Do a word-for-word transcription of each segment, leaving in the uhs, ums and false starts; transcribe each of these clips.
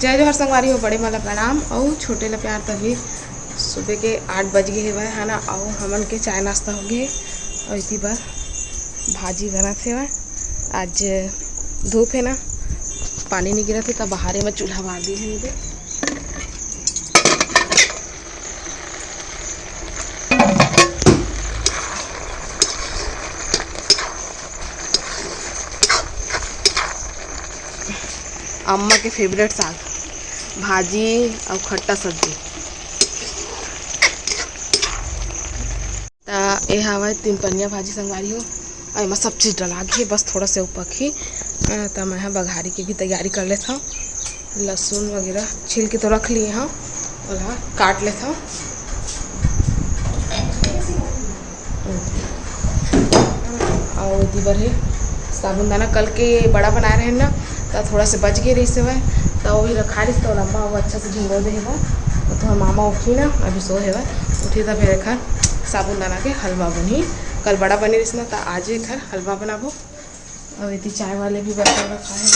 जय जोहार संगवारी हो, बड़े मन ला प्रणाम अउ छोटे ला प्यार। तभी सुबह के आठ बज गे हेवय, है ना, अउ हमन के चाय नाश्ता हो गे। अउ इति बर भाजी बनत हेवय। आज धूप हे ना, पानी नइ गिरत हे, त बाहरे म चूल्हा बार दे हे। अम्मा के favourite साग, भाजी अउ खट्टा सब्जी। त ए हवय तीन पनिया भाजी संगवारी हो, अउ एमा सब चीज डला गे, बस थोड़ा से उपकही। अ, त मैं ह बघारी के भी तैयारी कर लेथव। लहसुन वगैरह छील के तो रख लिए हव, ओला काट लेथव। अउ एती बर हे साबूदाना, कल के बड़ा बनाए रहेन ना, त थोड़ा से बच गे रहिस हवय, त ओही रखा रहिस, त ओला अम्मा अउ अच्छा से भिंगो दे हेवय। त तोहर मामा उठही ना, अभी सो हेवय, उठही त फेर एखर साबूदाना के हलवा बनही। कल बड़ा बने रहिस ना, त आज एखर हलवा बनाबो। अउ एती चाय वाले भी बर्तन रखा हे,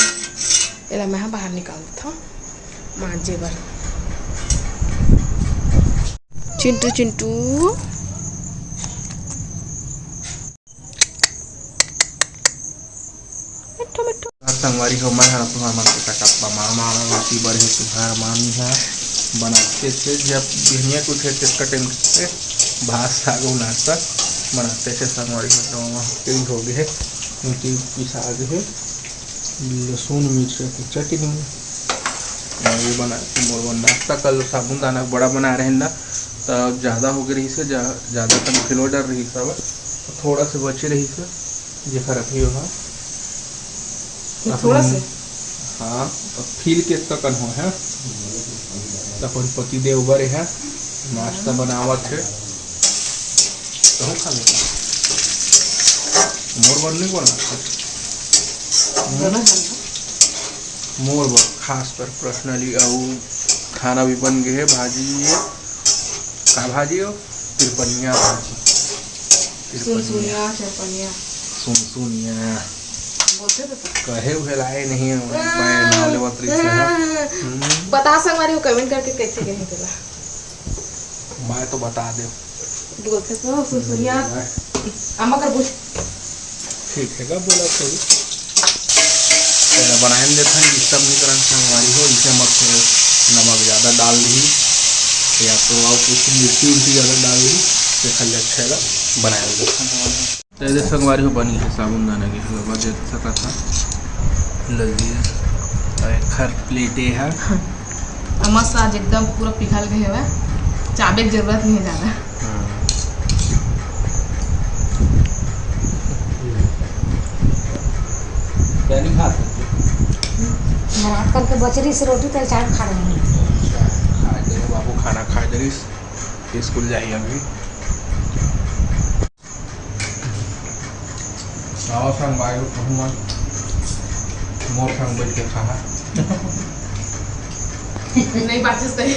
एला मैं ह बाहर निकाल देथव मांजे बर। चिंटू, चिंटू, मिट्ठू, मिट्ठू। संगवारी हो, मैं ह तुहर मन के टकप्पा मामा रोटी बर हे, तुहर मामी ह बनाते थे जब बिहनिया कुछ है तेसका टेम से भात साग अउ नाश्ता बनाते थे संगवारी हो, तो वहाँ के ही हो गए। मिर्ची पिसा गे हे, लहसुन मिर्च के चटनी। अउ ये बना मोर बर नाश्ता, कल साबूदाना के बड़ा बनाए रहेन ना, त ज़्यादा हो गए रहिस हे, जा-, ज़्यादा कन किलो डर रहिस हवय, त थोड़ा से बचे रहिस हे, जेकर अभी ओहा ये थोड़ा से? हाँ, त फील के तकन हो है, त अपन पति देव बर है, नाश्ता बनावत है। कहूँ खा लेता। मोर बर नहीं बोला। दोनों जन का? मोर बर खास कर personally, अउ खाना भी बन गए है, भाजी है, का भाजी हो? तिरपनिया भाजी। तिरपनिया। सुनसुनिया, चरपनिया। सुनसुनिया। बोलते तो था। कहे उहे लाए नहीं, मैं नाम लेवत रही से, हाँ। हम्म। बता संगवारी हो comment करके कैसे कहे तेला। मैं तो बता दे। बोलथे तो सुनसुनिया। मैं अम्मा कर बोल। ठीक है, का बोला थोड़ी। तेला बनाए में देथन, disturb नहीं करन संगवारी हो, इसे मत नमक ज़्यादा डाल दी, या तो और कुछ मिर्ची उर्ची ज़्यादा डाल दी, देखल जाए, अच्छा है, बनाए में देथन। त एदे संगवारी हो बनी है साबूदाना के हलवा, देख सकत हा लजीज। अउ एखर plate ए हा। अ, मस्त आज एकदम पूरा पिघल गए हवय, चाबे के जरूरत नहीं है ज़्यादा। हाँ। क्या नहीं खाते? मैं रात करके बचरी से रोटी तेल चाट खा रही हूँ। अच्छा, खा दे बाबू, खाना खा दे, स्कूल जाइए अभी। आवा संग बायो, कहूँ मत। मोर संग बैठ के खा। नहीं बात सही।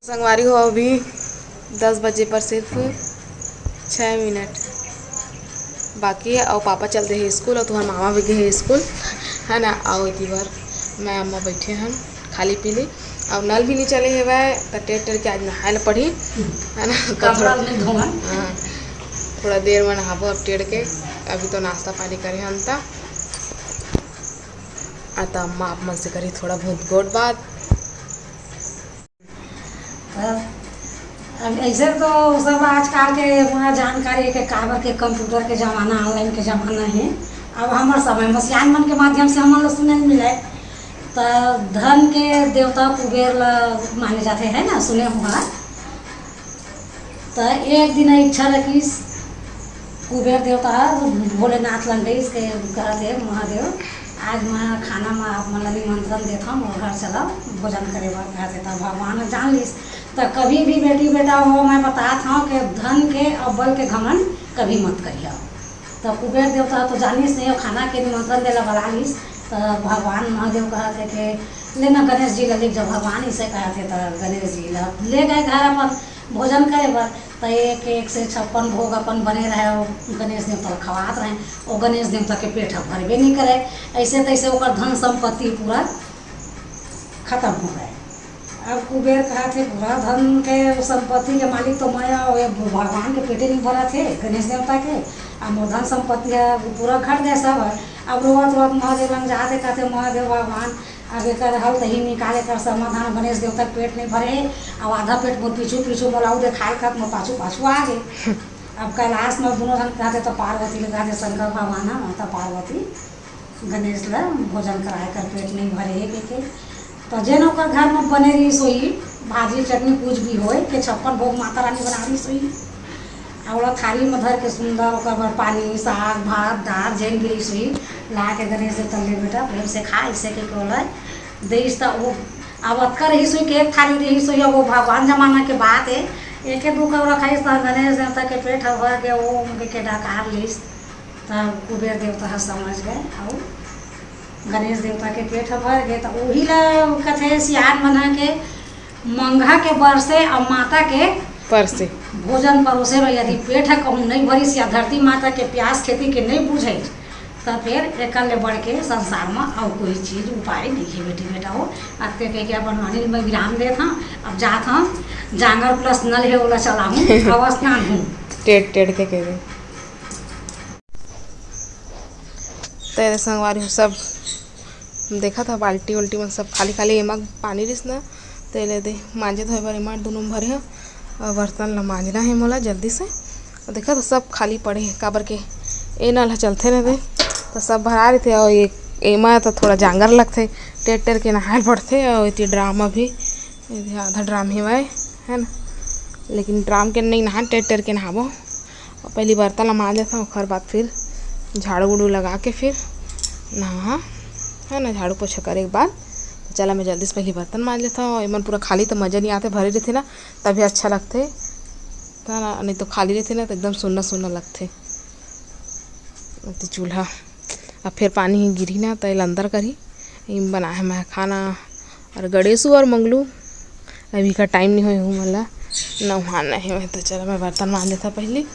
संगवारी हो, अभी दस बजे पर सिर्फ छः मिनट बाकी है, अउ पापा चल दे हे स्कूल, अउ तुम्हार मामा भी गए हे स्कूल, है ना। अउ इति बर मैं अम्मा बैठे हन खाली पीली, अउ नल भी नहीं चले हेवय, त टेर टेर के आज नहाए ल पड़ी, है ना। तो कपड़ा थोड़ा, नहीं धोवन। हाँ, थोड़ा देर में नहाबो अब टेर के, अभी तो नाश्ता पानी करे हन त। आ त अम्मा आप मन से करी थोड़ा बहुत गोठ बात। अब ऐसे तो सब आजकल के पूरा जानकारी है कि काबर के computer के जमाना, online के जमाना है। अब हमर समय म सियान मन के माध्यम से हमन ल सुने ल मिले, त धन के देवता कुबेर ल माने जाथे, है ना, सुने होगा। त एक दिन इच्छा रखिस, कुबेर देवता ह भोलेनाथ ला कहिस के, कहत हे, "महादेव, आज मैं खाना म आप मन ला निमंत्रण देत हव, मोर घर चलव भोजन करे बर," कहत हे। त भगवान ह जान लिस। त कभी भी बेटी बेटा हो, मैं बतात हव कि धन के अउ बल के घमंड कभी मत करिहव। त कुबेर देवता तो जानिस नहीं, वो खाना के निमंत्रण देला बला लिस। त भगवान महादेव कहत हे कि ले ना गणेश जी ला लेके जा, भगवान इसे कहत हे। त गणेश जी ला ले गए घर अपन भोजन करे बर। त एक एक से छप्पन भोग अपन बने रहे, वो गणेश देवता ला खवात रहे। वो गणेश देवता के पेट ह भरबे नहीं करे, ऐसे तैसे ओकर धन संपत्ति पूरा खत्म हो गए। अब कुबेर कहत हे, "पूरा धन के संपत्ति के मालिक तो मैं आं, ये भगवान के पेटे नहीं भरत हे, गणेश देवता के, अब मोर धन संपत्ति ह पूरा घट गए सब ह।" अब रोवत रोवत महादेव लंग जात हे, कहत हे, "महादेव भगवान, अब एकर हल तही निकाल, एकर समाधान, गणेश देवता के पेट नहीं भरे हे, अब आधा पेट मोर पीछू पीछू मोला अउ देखाए, कहत मोर पाछू पाछू आ गे।" अब कैलाश में दोनों झन कहत हे, तो पार्वती ले कहत हे, "शंकर भगवान ह, माता पार्वती, गणेश ला भोजन कराए कर पेट नहीं भरे हे," कहिके। तो जेन ओकर घर में बने रहिस होही, भाजी चटनी कुछ भी होए, के छप्पन भोग माता रानी बना रहिस होही, आ ओला थारी में धर के सुंदर ओकर बर पानी, साग, भात, दार, जेन भी रहिस होही, ला के गणेश देवता ले बेटा प्रेम से खा, इसे कहिके ओला देइस। त वो अब अतका रहिस होही कि एक थारी रहिस होही, अब वो भगवान जमाना के बात हे, एके दू कौरा खाइस त गणेश देवता के पेट ह भर के वो उनके के डकार लिस। त कुबेर देवता ह समझ गए, अउ गणेश देवता के पेट ह भर गे। त उही ला कथे सियान मन ह के मंगहा के बरसे अउ माता के परसे। भोजन परोसे में यदि पेट ह कहूँ नहीं भरिस या धरती माता के प्यास खेती के नहीं बुझे, त फिर एकर ले बढ़ के संसार में अउ कोई चीज उपाय नहीं है बेटी बेटा हो। अब के कह के अपन वाणी में विराम देत हूँ, अब जात हूँ जांगर प्लस नल है ओला चलाहूँ, अवस्थान हूँ। टेढ़ टेढ़ के कह दे। तेरे संगवारी हो सब देखत ह, बाल्टी उल्टी मन सब खाली खाली, एमा पानी रिस न, तेले दे मांजे धोए बर एमा दुनों भरे ह। अउ बर्तन ल मांजना हे मोला जल्दी से। अउ देखत ह, सब खाली पड़े हे, काबर के ए नल ह चलथे न दे, त सब भरा रहिथे। अउ ए-, एमा त थोड़ा जांगर लगथे, टेर टेर के नहाए ल पड़थे। अउ एती ड्राम अभी, एती आधा ड्राम हेवय, है न, लेकिन ड्राम के नइ नहान, टेर टेर के नहाबो। पहिली बर्तन ला मांज लेथन, ओखर बाद फिर झाड़ू उड़ू लगा के फिर नहा, है ना, झाड़ू पोछा करे के बाद। तो चला, मैं जल्दी से पहिली बर्तन मांज लेथन। एमन पूरा खाली तो मजा नहीं आते, भरे रहते ना, तभी अच्छा लगते, है ना, नहीं तो खाली रहते ना तो एकदम सुन्ना सुन्ना लगते। अति चूल्हा अब फिर पानी ही गिरही ना, तो एला अंदर करही। एम बनाए हे मैं खाना, और गणेशू और मंगलू अभी का टाइम नहीं होए, हूँ मला नहाना है। तो चला, मैं बर्तन मांज लेथन पहिली।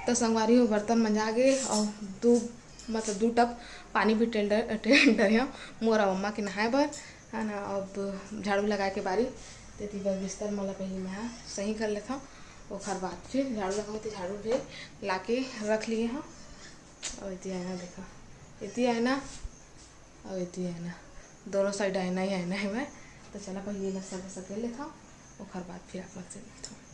तो संगवारी हो, बर्तन मंजा गे और दू, मतलब, दू टब पानी भी टेंडर टेंडर है मोर अउ अम्मा के नहाए बर, है ना। अब झाड़ू लगाए के बारी, तेती बर बिस्तर मन ला पहिली मैं सही कर लेथव, ओखर बाद फिर झाड़ू लगाऊँ। ते झाड़ू भी लाके रख लिए हव। अउ एती आईना देखा, एती आईना अउ एती आईना, दोनों साइड आईना ही आईना हेवय। तो चला, पहिली एला सब सकेल लेथव, ओखर बाद फिर आप मन से मिलथव।